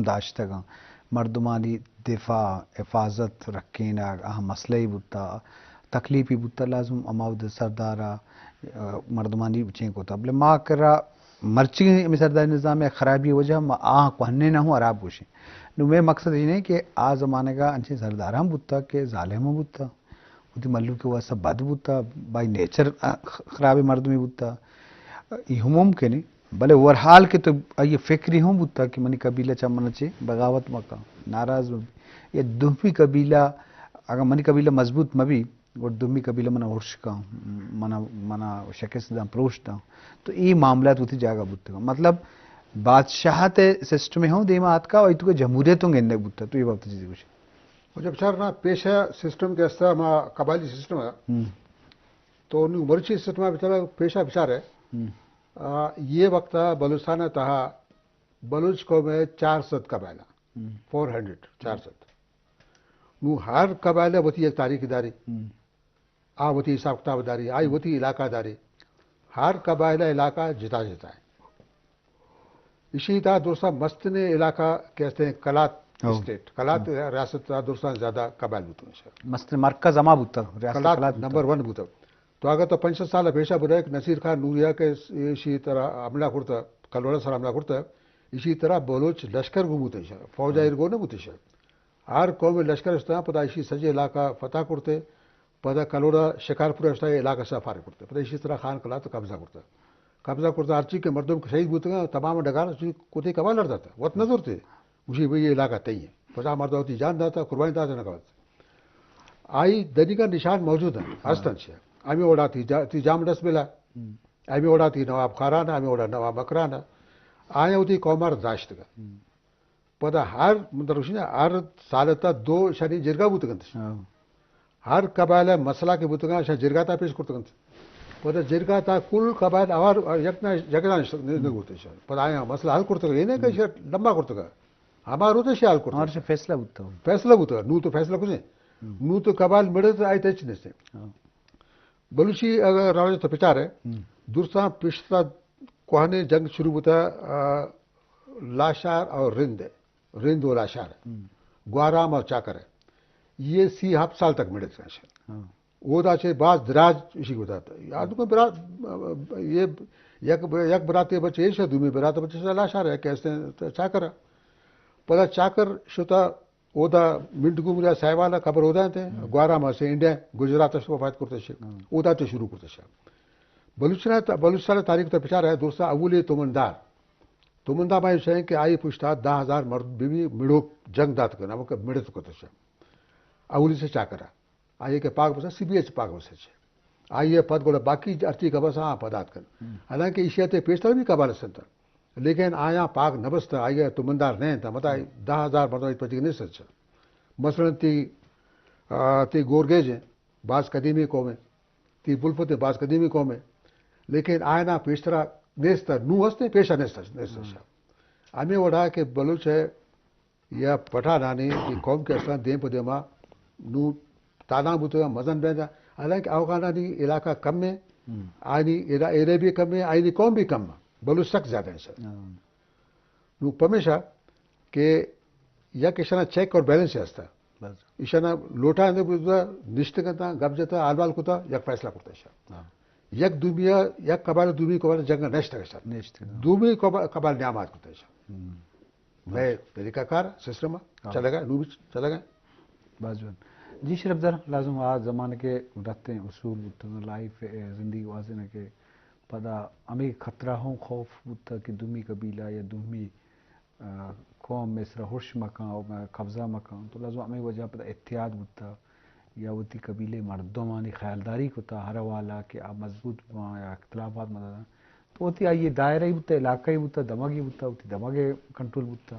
داشتگاں۔ مردمانی دفاع، حفاظت، رکینگ، آ مسئلہ بوتا، تکلیفی بوتا، لازم ہما وھد سردار ءَ، آ، مردمانی چین کتا۔ بلے ما کرا مرچی ہمیں سرداری نظام ءِ خرابی وجہ ما آ کوہنیں نہ ہوں حراب گوشیں۔ نو مئے مقصد یہ نہیں کہ آ زمانگا انچیں سردار ہم بوتا کہ ظالم ہم بوتا۔ وتی مھلوک ءِ واستہ بد بوتا، بائی نیچر، آ، خ-، خرابیں مردمے بوتا۔ اے ہم ممکن ہے، بلے اوور حال کہ تو آئی فکری ہم بوتا کہ منی قبیلہ چہ من چے بغاوت مکا، ناراض مبی۔ یا دومی قبیلہ، اگر منی قبیلہ مضبوط مبی، اور دومی قبیلہ منا ہرش کا، منا، منا شکست داں، پروش داں۔ تو اے معاملات وتی جاگہ بوتگا۔ مطلب، بادشاہت سسٹم ہم دیما آتکا، اور تو جمہوریت ہم گندگ بوتا، تو اے بابت چیزی کچھ؟ مجھے بچار نا، پیشہ سسٹم کے است ما قبائلی سسٹم ہے۔ ہم۔ تو نو مرچی سسٹم بچار، پیشہ بچار ہے۔ ہم۔ آ، یہ وقت بلوچستان تہا بلوچ قوم ہے چار سد قبائل۔ ہم۔ فور ہنڈریڈ، چار سد۔ نو ہر قبائل وتی ایک تاریخ داری۔ ہم۔ آ وتی حساب کتاب داری، آئی وتی علاقہ داری۔ ہر قبائل علاقہ جتا جتا ہے۔ اسی طرح درستاں مستریں علاقہ کہ ہستیں قلات اسٹیٹ، قلات ریاست تہا درستاں زیادہ قبائل بوتگاں۔ مستریں مرکز ہما بوتگ، ریاست قلات قلات بوتگ۔ نمبر ون بوتگ۔ تو اگر تو پنچ سد سال پیشہ برے کہ نصیر خان نوریا کہ اسی طرح حملہ کرتا، کلوڑا سر حملہ کرتا، اسی طرح بلوچ لشکر گوں بوتش، فوج ایر گوں نہ بوتش۔ ہر قوم لشکر اشتا، پدا اسی سجے علاقہ فتح کرتے، پدا کلوڑا شکارپور اشتا، یہ علاقہ سا فارغ کرتے۔ پدا اسی طرح خان قلات قبضہ کرتا۔ قبضہ کرتا، ہر چیز کے مردم کے شہید بوتگا، تمام ڈگار چیز کوتے کبا لڑ داتا، وت نظر تے۔ گوشی بھئی یہ علاقہ تئی ہے۔ پدا مرد وتی جان داتا، قربانی داتا نہ کرتا۔ آئی دنیگا نشان موجود ہیں، ہستن چھ۔ ہمیں اوڑا تی جا-، تی جام ڈس بلا۔ ہمیں اوڑا تی نواب خاران، ہمیں اوڑا نواب مکران۔ آیا وتی قومار داشتگا۔ پدا ہر، من دروشی نا، ہر سال تا دو شانی جرگا بوتگنت۔ ہر قبائل مسئلہ کے بوتگا، شان جرگا تا پیش کرتگنت۔ پدا جرگا تا کل قبائل اوار یک نہ جگڑا نہ بوتے شان۔ پدا آیا مسئلہ حل کرتگا، یہ نہیں کہ شان لمبا کرتگا۔ ہمارو تو شان حل کرتگا۔ ہمارا شان فیصلہ بوتا۔ فیصلہ بوتا، نو تو فیصلہ کچھ نہیں۔ نو تو قبائل مڑے تو آئی تچ نہیں سے۔ بلوچی اگر راج تو پچار ہے، درستاں پشتا کوہنے جنگ شروع بوتا، آ، لاشار اور رند ہے۔ رند و لاشار ہے۔ گوارام اور چاکر ہے۔ یہ سی ہفت سال تک مڑے تھے۔ اودا چہ باز دراج اشی گوتا۔ یاد کو برا-، یہ یک، یک براتے بچے ایش، دومی برات بچے لاشار ہے، کہتے ہیں چاکر۔ پدا چاکر شتا اودا منڈ گومریا سائیوالا قبر اودا تے، گوارا ما سے انڈیا، گجرات اس وفات کرتے شے۔ اودا تے شروع کرتے شے۔ بلوچستان تا-، بلوچستان تاریخ تا پچار ہے، درستا اولی تومندار۔ تومندار ما شے کہ آئی پشتا دہ ہزار مرد بی بی مڑو جنگ دات کنا، وہ مڑت کرتے شے۔ اولی سے چاکرا۔ آئی کہ پاک بسا، سی بی ایچ پاک بسا چے۔ آئی پد گڑا باقی ارتی کا بسا، ہاں، پدات کن۔ حالانکہ ایشیا تے پیشتر بھی قبائل سنتر۔ لیکن آیا پاک نبست، آئی تومندار نہیں تھا، متا دہ ہزار مردم ات پچی نہیں سچا۔ مثلاً تی، آ، تی گورگیج ہیں، باز قدیمی قوم ہے۔ تی بلفت ہیں، باز قدیمی قوم ہے۔ لیکن آیا نا پیشترا نیست، نو ہستے، پیشا نیست، نیست۔ ہمیں وڑا کہ بلوچ ہے، یا پٹھانانی، یہ قوم کے اصلاً دیم پہ دیما نو تالان بوتگا، مزن بیندا۔ حالانکہ اوغانانی علاقہ کم ہے، آنی ایرا-، ایرے بھی کم ہے، آنی قوم بھی کم ہے، بلوچ سک زیادہ ہیں سر۔ نو پمیشا کہ یک اشانا چیک اور بیلنس ہستا۔ ایشانا لوٹا اندر بوتا، نشت کنتا، گپ جتا، آلوال کتا، یک فیصلہ کرتا ایشا۔ یک دومیا، یک قبائل دومی قبائل جنگ نشت کنتا۔ دومی قبائل، قبائل نیامات کرتا ایشا۔ مئے طریقہ کار، سسٹم چلے گا، نو بھی چلے گا۔ باز جوان۔ جی شرف در، لازم آ زمانہ کے رہتے اصول بوتگا، لائف، اے، زندگی وازن کے پدا ہمیں خطرہ ہوں خوف بوتا کہ دومی قبیلہ یا دومی، آ، قوم مئے سرا ہرش مکان اور مئے قبضہ مکان، تو لازم ہمیں وجہ پدا احتیاط بوتا۔ یا وتی قبیلے مردمانی خیالداری کتا ہر حوالہ کہ آ مضبوط باں یا اختلافات مدد۔ تو وتی آئی دائرہ ہی بوتا، علاقہ ہی بوتا، دمگ ہی بوتا، وتی دمگ کنٹرول بوتا۔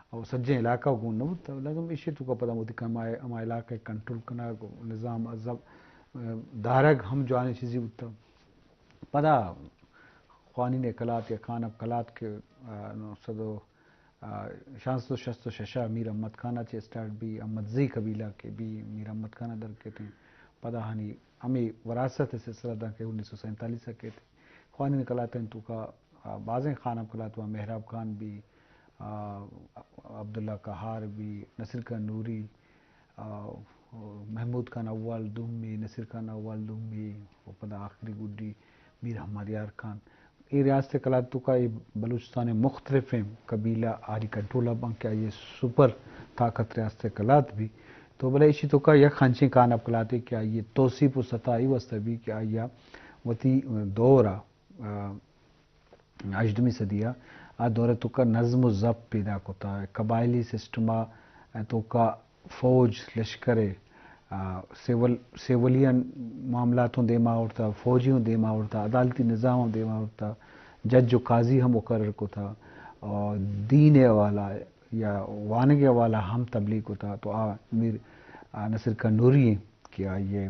اور سجیں علاقہ گون نہ بوتا۔ لازم ایشی تو کا پدا وتی کما ہما علاقہ کنٹرول کنا، نظام ضبط دارگ ہم جوانیں چیزی بوتا۔ پدا خوانین کلات یا خان اب کلات کے، آ، نو سد و آ، شانزدہ سد و شست و شش ء میر احمد خان ء چہ اسٹارٹ بی، احمد زئی قبیلہ کہ بی، میر احمد خان ء در کیت انت۔ پدا آہانی ہمے وراثت ء سلسلہ دانکہ انیس سو سینتالیس ء کیت۔ خوانین کلاتانی توکا، آ، بازیں خان اب کلات و مہراب خان بی، آ، عبداللہ قہار بی، نصیر خان نوری، آ، محمود خان اول دومی، نصیر خان اول دومی، و پدا آخری گڈی میر احمد یار خان۔ اے ریاست قلات توکا اے بلوچستان مختلفیں قبیلہ آری کنٹرول ءَ بنت کہ آئی سپر طاقت ریاست قلات بی۔ تو بلے ایشی توکا یک ہنچیں کانپ قلاتے کہ آئی توسیپ و ستا ای واسطہ بی کہ آئی وتی دور ءَ، آ، ہژدہمی صدی ءَ آ دور ءِ توکا نظم و ضبط پیدا کتا، قبائلی سسٹم ءِ توکا فوج، لشکر ءِ، آ، سول، سولیان معاملات ہوں دیما آورتا، فوجی ہوں دیما آورتا، عدالتی نظام ہم دیما آورتا، جج و قاضی ہم مقرر کتا، اور دین ءِ حوالہ یا وانگ ءِ حوالہ ہم تبلیغ کتا۔ تو آ میر، آ، نصیر خان نوری ایں کہ آئی ءِ،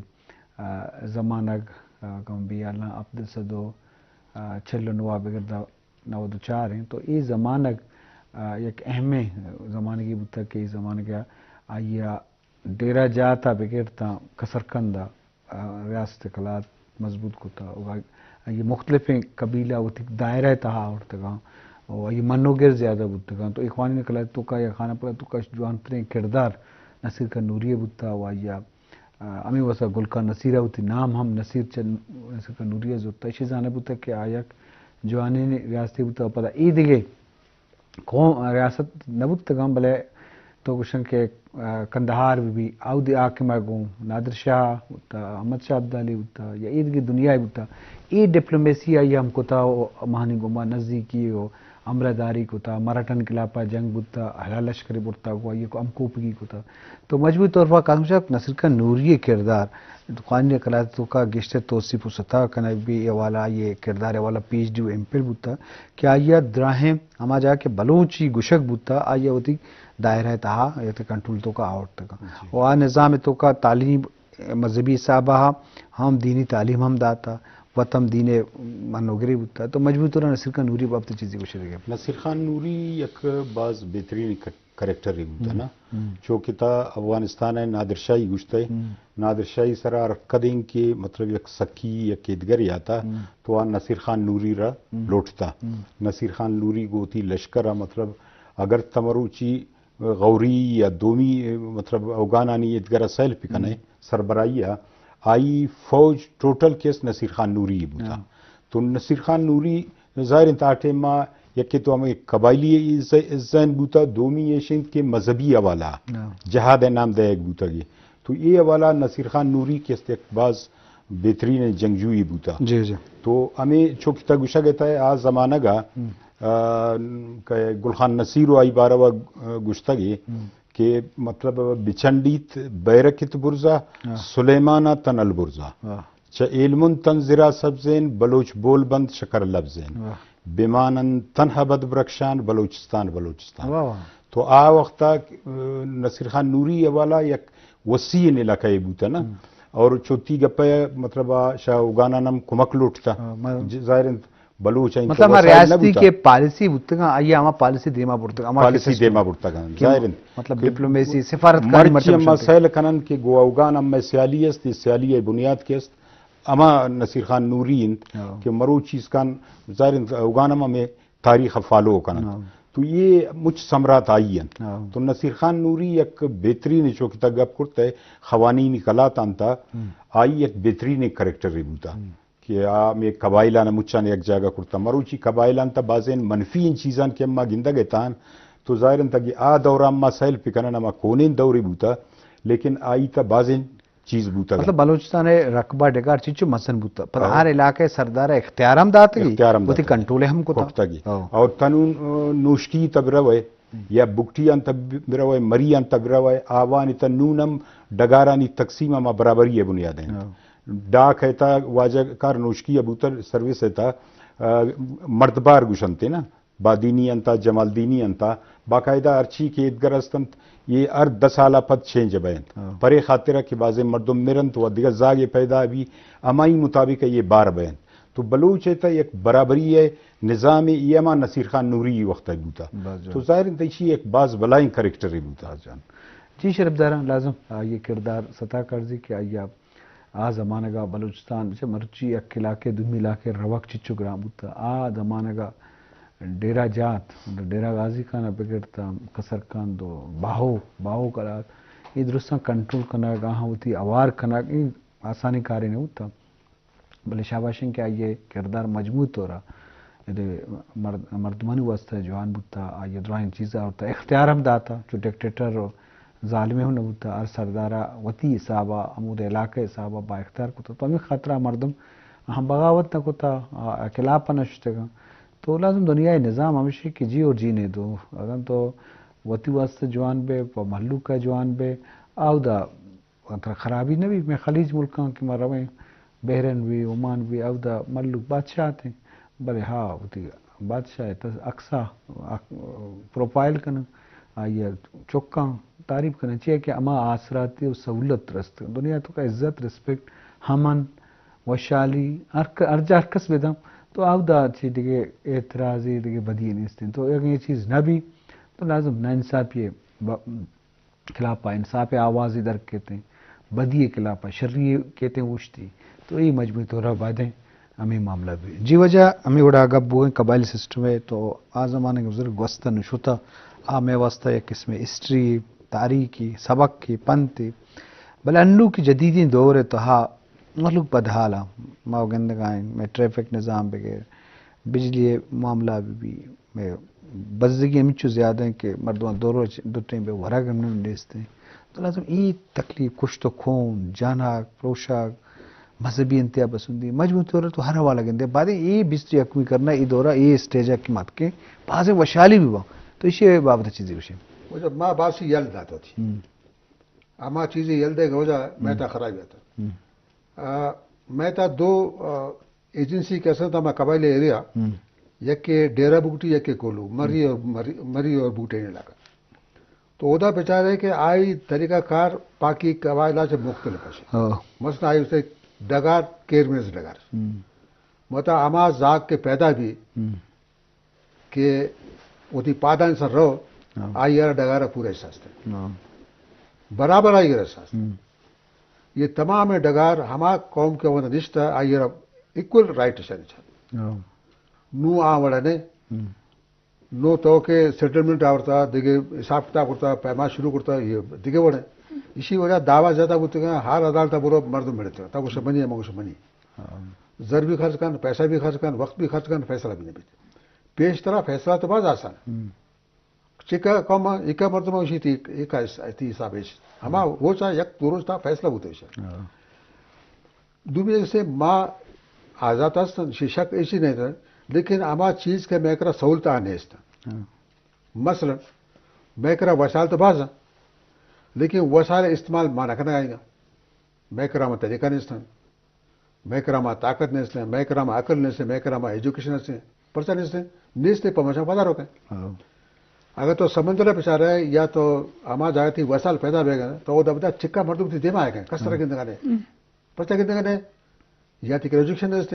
آ، زمانگ، آ، کم بی الان ہپدہ سد و، آ، چل و نوا بگر دا نود و چار ایں۔ تو اے زمانگ، آ، یک اہمیں زمانگے بوتگ کہ اے زمانگ ءَ آئی ءَ ڈیرہ جات ءَ بگر تاں کسرکند ءَ، آ، ریاست قلات مضبوط کتا و آئی مختلفیں قبیلہ وتی دائرہ ءِ تہا آورتگاں و آئی منوگر زیادہ بوتگاں۔ تو اے خوانین قلات توکا یا خانہ قلات توکا جوانتریں کردار نصیر خان نوری ءِ بوتا و آئی ءَ آ، ہمے واسطہ گل خان نصیر ءَ وتی نام ہم نصیر چہ نصیر خان نوری ءَ زرتا۔ ایشی زانگ بوتا کہ آ یک جوانیں ریاستے بوتا۔ پدا اے دگہ قوم، ریاست نہ بوتگاں، بلے تو گوشن کہ، آ، قندھار بہ بی، اودی حاکم ءَ گوں نادر شاہ بوتا، احمد شاہ ابدالی بوتا، یا اے دگہ دنیا بوتا۔ اے ڈپلومیسی آئی ہم کتا و ہمانی گوما نزیکی و ہمراہداری کتا، مرہٹن خلافا جنگ بوتا، ہلال لشکرے برتا گوں آئی ءَ ہمکوپگی کتا۔ تو مجموعی طور پر قاسم شاہ نصیر خان نوری ءِ کردار خوانین قلات توکا گیشتر توسیپ و ستا کنگ بی، اے حوالہ آئی ءِ کردار ءِ حوالہ پی ایچ ڈی و ایم فل بوتا کہ آئی ءَ دراہیں ہما جاہ کہ بلوچی گوشگ بوتا، آئی ءَ وتی دائرہ ءِ تہا، وتی کنٹرول توکا آورتگا۔ جی۔ و آ نظام توکا تعلیم مذہبی حساب ءَ ہم دینی تعلیم ہم داتا، وت ہم دین ءِ منوگرے بوتا۔ تو مجموعی طور نصیر خان نوری بابت چیزے گوشے دگہ؟ نصیر خان نوری یک باز بہترین ک-، کریکٹرے بوتا ہم، نا۔ ہم۔ چو کہ تا افغانستان ءِ نادر شاہی گوشتہ، ہم۔ نادر شاہی سرا ہر کدیں کہ مطلب یک سکی، یک ایدگرے آتا، ہم۔ تو آ نصیر خان نوری را ہم۔ لوٹتا۔ ہم۔ نصیر خان نوری گوں وتی لشکر ءَ مطلب اگر تمروچی غوری یا دومی، مطلب، اوگانانی ایدگہ ءَ سیلف بکنے، ہم۔ سربراہی ءَ، آئی فوج ٹوٹل کیس نصیر خان نوری بوتا۔ ہاں۔ تو نصیر خان نوری ظاہر انت آ ٹائم ءَ یکے تو ہمے قبائلی ز-، ذہن بوتا، دومی ایش انت کہ مذہبی حوالہ، ہاں۔ جہاد ءِ نام دئیگ بوتگی۔ تو اے حوالہ نصیر خان نوری کیس یک باز بہترین جنگجوئی بوتا۔ جی، جی۔ تو ہمے چو کہ تا گوشگ ءَ تا آ زمانگ ءَ، ہم۔ آ، کہ گل خان نصیر و آئی باروا گوشتگی ہم۔ کہ مطلب بچنڈیت بیرکت برزا، ہاں۔ سلیمان ءَ تن البرزا۔ ہاں۔ چہ ایلمن تن زرا سبزین، بلوچ بول بند شکر لبزین۔ واہ۔ بمانن تن ابد برکشان، بلوچستان، بلوچستان۔ واہ، واہ۔ تو آ وقت ءَ، آ، نصیر خان نوری حوالہ یک وسیع علاقہ بوتا نا۔ ہم۔ اور چوتی گپے مطلب آ شاہ اوگانان ہم کمک لوٹتا۔ ہاں، ما ج-، ظاہر انت بلوچ ءَ مطلب ہما وسائل نہ ریاستی بوتا۔ کہ پالیسی بوتگاں، آئی ءَ ہما پالیسی دیما برتگ، ہما پالیسی سسٹم دیما برتگاں، کہ ظاہر انت مطلب کہ ڈپلومیسی، سفارت کاری مرچی مطلب ہما شنتے۔ سیل کنن کہ گوں اوگان ہم سیالی است، سیالی ءِ بنیاد کہ است، ہما نصیر خان نوری انت ہاں۔ کہ مروچی اسکان ظاہر انت اوگان ہم ہمے تاریخ ءَ فالو کننت۔ ہاں۔ تو اے مچ ثمرات آئی انت۔ ہاں۔ تو نصیر خان نوری یک بہترین چو کہ تا گپ کرتا ہے، خوانین قلات انت، ہم۔ آئی یک بہترین کریکٹرے بوتا۔ ہم۔ کہ آ ہمے قبائلاں مچاں یک جاگہ کرتا۔ مروچی قبائلاں تا بازیں منفی ان چیزاں کہ ما گندگ ءَ تاں، تو ظاہر انت کہ آ دورا ما سیل پکنن، ہما کونیں دورے بوتا، لیکن آئی تا بازیں چیز بوتا۔ مطلب بلوچستان ءِ رقبہ ڈگار چچو مزن بوتا، پدا ہاں۔ ہر علاقہ ءِ سردار ءَ اختیار ہم داتگی، اختیار ہم وتی داتگی۔ کنٹرول ہم کتا۔ کتگی۔ ہاں۔ اور تنون، آ، نوشکی تا بروے، یا بگٹی آن تا بروے، مری آن تا بروے، آوانی تا نون ہم ڈگارانی تقسیم ہما برابری ءِ بنیاد انت۔ ہاں۔ ڈاک ءِ تا واجہ کار نوشکی ءَ بوتر سروس ءِ تا، آ، مردبار گوشنتے نا، بادینی انت، جمالدینی انت، باقاعدہ ہرچی کہ ایدگر است انت، یہ ہر دہ سال ءَ پد چینج بینت۔ ہاں۔ پرے خاطر کہ بازیں مردم مرنت و دگہ زاگے پیدا بی، ہمائی مطابق یہ بار بینت۔ تو بلوچ ءِ تا یک برابری ءِ نظام ءِ، یہ ہما نصیر خان نوری وقت ءَ بوتا۔ باز جان۔ تو ظاہر انت ایشی یک باز بلائیں کریکٹرے بوتا۔ باز جان۔ جی شرف داراں لازم آئی کردار ستا کرزی کہ آئی آ زمانگ ءَ بلوچستان، چہ مرچی یک علاقے دومی علاقے روگ چچو گران بوتا۔ آ زمانگ ءَ ڈیرہ جات، ڈیرہ غازی خان ءَ بگر تا کسر کند و باہو، باہو قلات، اے درستاں کنٹرول کنگ، آہاں وتی اوار کنگ، اے آسانیں کارے نہ بوتا۔ بلے شاباش انت کہ آئی ءِ کردار مجموعی طور ءَ اے مرد-، مردمانی واستہ جوان بوتا، آئی ءَ دراہیں چیز آورتا، اختیار ہم داتا، چو ڈکٹیٹر و ظالمے ہم نہ بوتا، ہر سردار ءَ وتی حساب ءَ، ہمود علاقہ ءِ حساب ءَ با اختیار کتا۔ تو ہمے خاطر ءَ مردم ہم بغاوت نہ کتا، آ، آ خلاف ءَ نہ شتگاں۔ تو لازم دنیا ءِ نظام ہمیشی کہ جی اور جینے دو۔ اگاں تو وتی واستہ جوان بے، پہ مہلوک ءَ جوان بے، آودا ترا خرابی نہ بی۔ مئے خلیج ملکاں کہ ما رویں، بحرین بی، عمان بی، اودا مہلوک بادشاہ اتیں، بلے ہا وتی بادشاہ ءِ تس-، اقصا، اق-، پروفائل کنن، آئی ءِ چکاں تعریف کنن، چیا کہ ہما آسراتی و سہولت رست۔ دنیا تو کا عزت، ریسپیکٹ، ہمن، وشحالی، ہر ک-، ہر جا ہر کس بدم، تو اودا چی دگہ اعتراضی، دگہ بدی نیستیں۔ تو اگاں یہ چیز نہ بی، تو لازم ناانصافی ءِ ب-، خلاف ءَ انصاف ءِ آوازے در کیتیں، بدی ءِ خلاف ءَ شری ءِ کیتیں اوشتی، تو اے مجموعی طور ءَ بائدیں ہمے معاملہ بی۔ جی واجہ، ہمے وڑا گپ بوئیں قبائلی سسٹم ءِ، تو آ زمانگ ءِ بزرگ گوستہ نہ شتہ، آ مئے واستہ یک قسمے ہسٹری، تاریخی، سبقے، پنتے، بلے انو کہ جدیدیں دور ءِ تہا مہلوک بدحال ءَ، ما گندگائیں، مئے ٹریفک نظام بگر، بجلی ءِ معاملہ بہ بی، مئے بزگی ہمینچو زیادہ انت کہ مردماں دو روچ، دو ٹیم بے ورگ ہم نیست انت۔ تو لازم اے تکلیف، کشت و خون، جان ہاک، پروش ہاک، مذہبی انتہا پسندی، مجموعی طور تو ہر حوالہ گندے۔ بعد اے بیست و یکمی کرنا، اے دورہ، اے اسٹیج ءَ کہ مت کے، بازیں وشحالی بی باں۔ تو ایشی بابت چیزے گوشے۔ واجہ ما باسی یل داتا تھی۔ ہم۔ اما چیزے یل دے گوجا، میں تا خراب جاتا۔ ہم۔ آ، میں تا دو، آ، ایجنسی کساں تا ما قبائلی ایریا، ہم۔ یکے ڈیرہ بگٹی، یکے کولو، مری اور مری، مری اور بوٹین علاقہ۔ تو اودا بیچارے کہ آئی طریقہ کار باقی قبائل سے مختلف ہے۔ ہاں۔ مثلاً آئی اسے ڈگار، کیرمز ڈگار۔ ہم۔ متا ہما زاگ کے پیدا بی، ہم۔ کہ وتی پادانی سر رو، ہاں۔ آئی ءَ را ڈگار ءَ پورا احساس ہے۔ ہاں۔ برابر آئی ءَ را احساس۔ ہم۔ یہ تمام ڈگار ہما قوم کے وند نشتہ، آئی ءَ را ایکول رائٹ شانی چاہتے۔ ہاں۔ نو آ وڑا نے، ہم۔ نو تو کہ سیٹلمنٹ آورتا، دیگه حساب کتاب کرتا، پیما شروع کرتا، یہ دیگه وڑے۔ اسی وجہ دعویٰ زیادہ بوتے گا، ہر عدالت برو مردم ملتے گا، تا گوشہ منی ہے، من گوشہ منی۔ ہاں۔ زر بھی خرچ کن، پیسہ بھی خرچ کن، وقت بھی خرچ کن، فیصلہ بھی نہیں بیتے۔ پیش ترا فیصلہ تو باز آسان۔ ہم۔ چکا کم، ایکا مردم اوشی تی، ایکا اس-، تی حساب ایش۔ ہما ہم۔ وہ چاہے یک دو روز تا فیصلہ بوتے شا۔ ہاں۔ دومی سے ما آزاد است، شی شک ایشی نہیں تھا، لیکن ہما چیز کے میں کرا سہولت آ نہیں است۔ ہاں۔ مثلاً، میں کرا وسائل تو باز ہیں، لیکن وسائل استعمال ما نہ کرنا آئے گا۔ میں کرا میں طریقہ نہیں است۔ میں کرا ما طاقت نیست، میں کرا ما عقل نیست، میں کرا ما ایجوکیشن نیست۔ پرچا نیست؟ نیست، پہ مشان پدا روکے۔ ہاں۔ اگر تو سمندر پچارے یا تو ہما جاگہ تی وسائل پیدا بیگا، تو وہ دبدا چکا مردم تی دیما آئے گا، کس طرح ہاں۔ گندگا نے۔ ہم۔ پرچا گندگا نے؟ یا تی کرا ایجوکیشن نیست،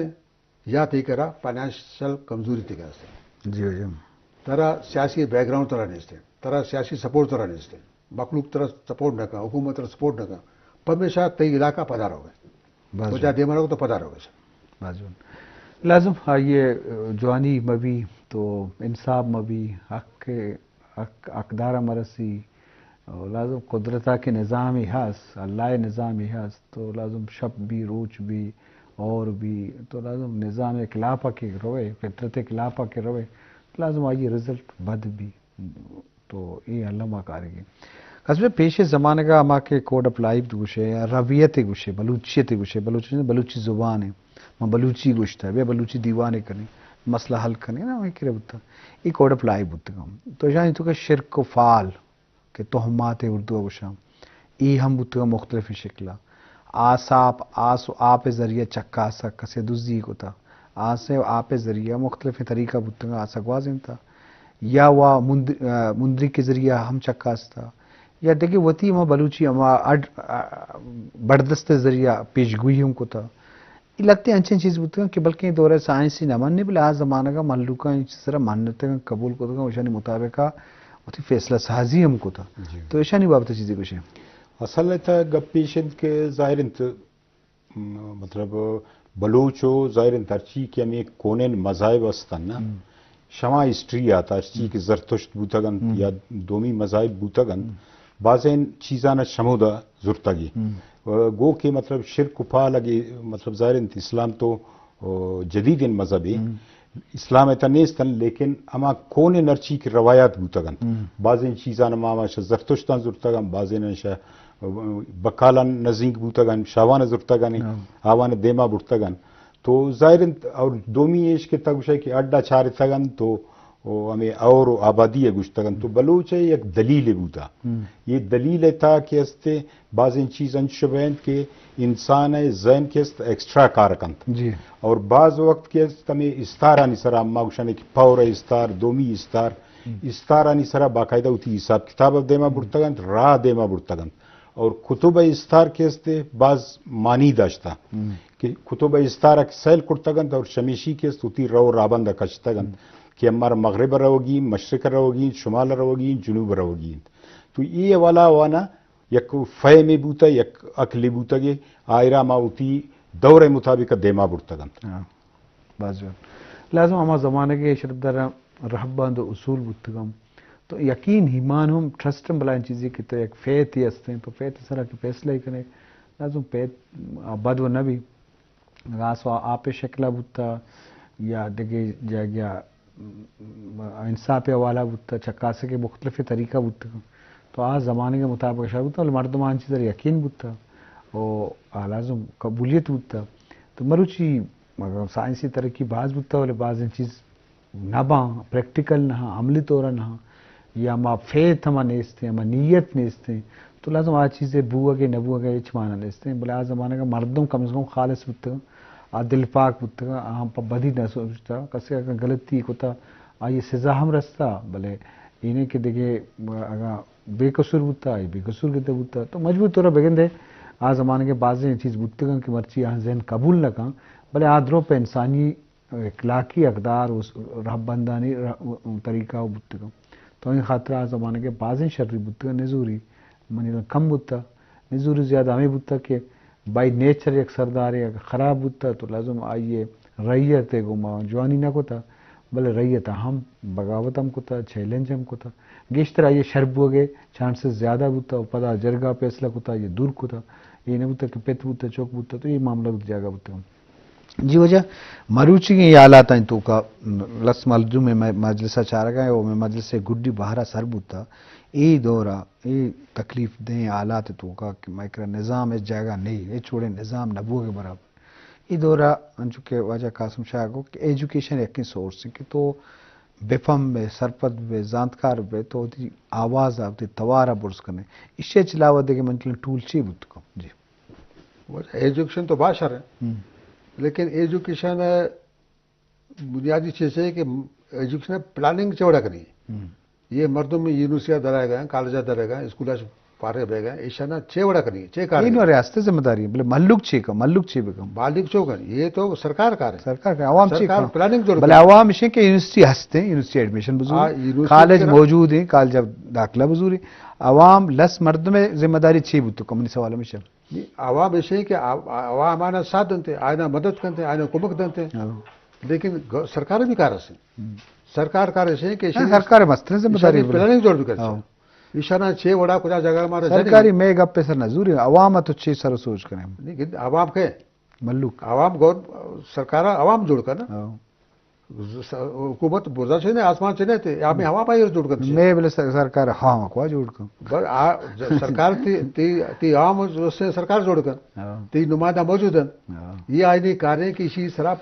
یا تی کرا فائنانشل کمزوری تی کرا است۔ جی، جی۔ ترا سیاسی بیک گراؤنڈ ترا نیست، ترا سیاسی سپورٹ ترا نیست۔ مخلوق ترا سپورٹ نہ کن، حکومت ترا سپورٹ نہ کن، پمیشا تئی علاقہ پدا روگے۔ بس۔ تو جا دیما روگے تو پدا روگے۔ بس۔ لازم آئیے جوانی مبی تو انصاف مبی، حق، حق، حقدار مرسی، لازم قدرتا کے نظامی ہست، اللہ نظامی ہست، تو لازم شپ بی، روچ بی، اور بی، تو لازم نظام خلافا کے روے، فطرت خلافا کے روے، لازم آئیے رزلٹ بد بی۔ تو اے الما کارگی۔ کس پیش زمانگا ہما کہ کوڈ آف لائف گوشے یا رویت گوشے، بلوچیت گوشے، بلوچی، بلوچی زبان ہے، ما بلوچی گوشتا، بیا بلوچی دیوانے کنی، مسئلہ حل کنی، نا، ہمیں کرے بوتا۔ اے کوڈ آف لائف بوتگا۔ تو جانی تو کہ شرک و فال کہ تہمات اردو گوشاں، اے ہم بوتگا مختلف شکلا۔ آس آپ، آس و آپ ذریعہ چکاسا کسے دزی کتا۔ آس و آپ ذریعہ مختلف طریقہ بوتگا، آسا گوازینتا۔ یا وا مند-، آ، مندری کے ذریعہ ہم چکاستا، یا دگہ وتی ہما بلوچی ہما اڈ-، آ، بردست ذریعہ پیشگوئی ہم کتا۔ اے لہتے انچیں چیز بوتگاں کہ بلکیں دورہ سائنسی نہ منی، بلے آ زمانگا مہلوکاں انچ سرا منتگاں، قبول کتگاں، اشانی مطابقا وتی فیصلہ سازی ہم کتا۔ جی۔ تو اشانی بابت چیزے گوشے؟ اصل تہ گپ ایش انت کہ ظاہر انت، م-، مطلب، بلوچ و ظاہر انت ہرچی کہ ہمیں کونین مذاہب استن نا، ہم۔ شما ہسٹری آتا، ہرچی کہ زرتشت بوتگ انت یا دومی مذاہب بوتگ انت، بازیں چیزاں شمودا زرتگی۔ گو کہ مطلب شرک و پال اگے مطلب ظاہر انت اسلام تو، او، جدیدیں مذہبے، اسلام ءِ تہ نیست انت، لیکن ہما کونیں ہرچی کہ روایات بوتگ انت، بازیں چیزاں ما ہما شہ زرتشتاں زرتگ انت، بازیں شہ بکالاں نزینک بوتگ انت، شاہوان زرتگ انت، آوان دیما برتگ انت۔ تو ظاہر انت، اور دومی ایش کہ تہ گوشئے کہ اڈا چارتگ انت تو او ہمے اور و آبادی ءَ گوشتگ انت۔ تو بلوچ ءِ یک دلیلے بوتا۔ یہ دلیل ءِ تہا کہ است بازیں چیز انچش بینت کہ انسان ءِ ذہن کہ است ایکسٹرا کار کنت۔ جی۔ اور بعض وقت کہ است ہمے استارانی سرا، ما گوشانے کہ پور ءِ استار، دومی استار، استارانی سرا باقاعدہ وتی حساب کتاب ءَ دیما برتگ انت، راہ دیما برتگ انت۔ اور کتب ءِ استار کہ است باز معنی داشتہ کہ کتب ءِ استار ءَ سیل کرتگ انت اور شمیشی کہ است وتی رو رابند ءَ کشتگ انت کہ ہمارا مغرب ءَ روگی، مشرق ءَ روگی، شمال ءَ روگی، جنوب ءَ روگی انت۔ تو اے حوالہ وانا یک فہمے بوتہ، یک عقلے بوتگے، آئرا ما وتی دور ءِ مطابق دیما برتگ انت۔ ہاں، باز جوان۔ لازم ہما زمانگ ءَ شرپدار رہبند و اصول بوتگم۔ تو یقین، ایمان ہم، ٹرسٹ ہم بلائیں چیزے کہ تو یک فیتھ ہی ہستیں، تو فیتھ سرا کہ فیصلہ ہی کنے، لازم فیتھ بد و نہ بی۔ اگاں آس آپ شکلا بوتا یا دگہ جاگہ انصاف حوالہ بوتا، چکاسے کہ مختلف طریقہ بوتا، تو آ زمانگ مطابق شر بوتا، بلے مردم آن چیز یقین بوتا و آ لازم قبولیت بوتا۔ تو مروچی مگر سائنسی ترقی باز بوتا، بلے بازیں چیز نہ باں، پریکٹیکل نہ، عملی طور نہ، یا ما فیتھ ہما نیستیں، ہما نیت نیستیں، تو لازم آ چیزے بوگے نہ بوگے ہچ معنی نیستیں۔ بلے آ زمانگ مردم کم از کم خالص بوتگ، آ دل پاک بوتگ، آ ہم پہ بدی نہ سوچتا، کسے اگر غلطی کتا، آئی سزا ہم رستا، بلے اینے کہ دگہ اگاں بے قصور بوتا، آئی بے قصور کتے بوتا، تو مجبور طور بگندے آ زمانگ بازیں چیز بوتگاں کہ مرچی آ ذہن قبول نہ کن، بلے آ درو پہ انسانی اخلاقی اقدار و رہبندانی رہ-، طریقہ و بوتگاں۔ تو این خاطر آ زمانگ بازیں شری بوتگاں، نزوری منی کم بوتا، نزوری زیادہ ہمیں بوتا کہ بائی نیچر یک سردارے اگر خراب بوتا تو لازم آئیے رعیت گوما جوانی نہ کتا، بلے رعیت ہم بغاوت ہم کتا، چیلنج ہم کتا، گیشتر آئیے شر بوگے چانسز زیادہ بوتا و پدا جرگا فیصلہ کتا، یہ دور کتا، یہ نہ بوتا کہ پت بوتا، چوک بوتا، تو یہ معاملہ بوتا، جاگہ بوتا۔ جی واجہ، مروچیگیں اے حالاتانی توکا لس مردم مئے مجلس ءَ چارگا ایں و مئے مجلس ءِ گڈی بہر ءَ سر بوتا۔ اے دور ءَ، اے تکلیف دہیں حالات ءِ توکا کہ مئے کرا نظام ءِ جاگہ نہیں، ہچ وڑیں نظام نہ بوگ ءِ برابر۔ اے دور ءَ انچو کہ واجہ قاسم شاہ گو کہ ایجوکیشن یکیں سورس ایں کہ تو بفہم بے، سرپد بے، زانتکار بے، تو وتی آواز ءَ، وتی توار ءَ برز کنے۔ ایشی ءَ چہ علاوہ دگہ منی ٹول چی بوت کن؟ جی۔ ایجوکیشن تو باز شر ایں، ہم۔ لیکن ایجوکیشن ءِ بنیادی چیز ہے کہ ایجوکیشن ءِ پلاننگ چے وڑا کنی۔ ہم۔ یہ مردم یونیورسٹی درائے گئے، کالج درائے گئے، اسکول پارے بہ گئے، ایشانا چے وڑا کنی، چے کار اے نو کنی؟ ریاست ءِ ذمہ داری ایں، بلے مہلوک چے کن، مہلوک چے بکن؟ مہلوک چو کن، یہ تو سرکار کار ایں۔ سرکار کار، عوام چے سرکار کن؟ پلاننگ ضرور بلے کن۔ عوام اشیں کہ یونیورسٹی ہستیں، یونیورسٹی ایڈمیشن بزور، ہاں، یونیورسٹی کالج کرا۔ موجود ایں، کالج داخلہ بزور ایں۔ عوام لس مردم ءِ ذمہ داری چے بوت کن؟ منی سوال ہمیش ایں۔ عوام ایش ایں کہ عوا-، عوام آنا ساتھ دنتے، آنا مدد کنتے، آنا کمک دنتے۔ ہاں۔ لیکن گ-، سرکار بھی کار است۔ ہم۔ سرکار کار ایش ایں کہ ہاں، ایشی سرکار مستریں ذمہ داری ایشانی بلے۔ پلاننگ جوڑ بکن۔ ہاں۔ ایشانا چے وڑا کجا جگہ مارا جانے۔ سرکاری مئے گپ ءِ سر نہ زوری، عوام ءَ تو چے سر سوچ کنے؟ لیکن عوام کے؟ مہلوک۔ عوام گور-، سرکار عوام جوڑ کن۔ ہاں۔ ز-، س-، حکومت برزا چنے، آسمان چنے تے، ہمیں ہوا پائی جوڑ کن۔ مئے بلے سر-، سرکار ہوا کوا جوڑ کن۔ بس آ، ج-، سرکار تی، تی، تی عام سے سرکار جوڑ کن۔ ہاں۔ تی نمائندہ موجود ہیں۔ ہاں۔ یہ آئینی کار ایں کہ اسی سرا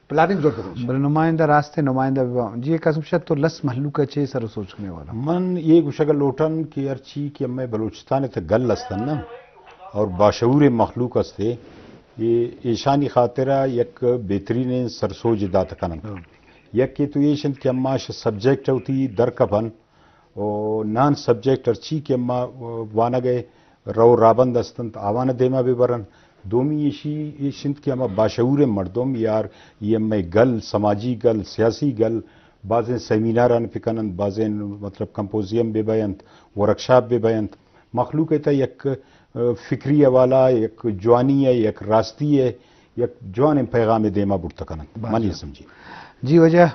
پلاننگ جوڑ کن۔ بلے نمائندہ راستے نمائندہ بھی با-، جی قاسم شاہ تو لس مہلوک ءَ چے سر سوچ کنے والا؟ من یہ گوشگ لوٹن کہ ہرچی کہ ہمیں بلوچستان تے گل استن نا، اور باشعور مخلوق استے، اے ایشانی خاطرا یک بہترینیں سرسوج دات کننت۔ ہاں۔ یک کہ تو ایش انت کہ اما اش سبجیکٹ وتی در کپن و نان سبجیکٹ ہرچی کہ اما وانگ ءِ رو رابند استنت آوان دیما بہ برن۔ دومی ایشی ایش انت کہ اما باشعور مردم یار یہ مئے گل، سماجی گل، سیاسی گل، بازیں سیمیناران پہ کننت، بازیں مطلب کمپوزیم بہ بینت، ورکشاپ بہ بینت۔ مخلوق ءِ تہ یک، ءَ، فکری حوالہ، یک جوانی ءِ، یک راستی ءِ، یک جوانیں پیغامے دیما برت کننت۔ باز من یہ جوان۔ سمجھی۔ جی واجہ،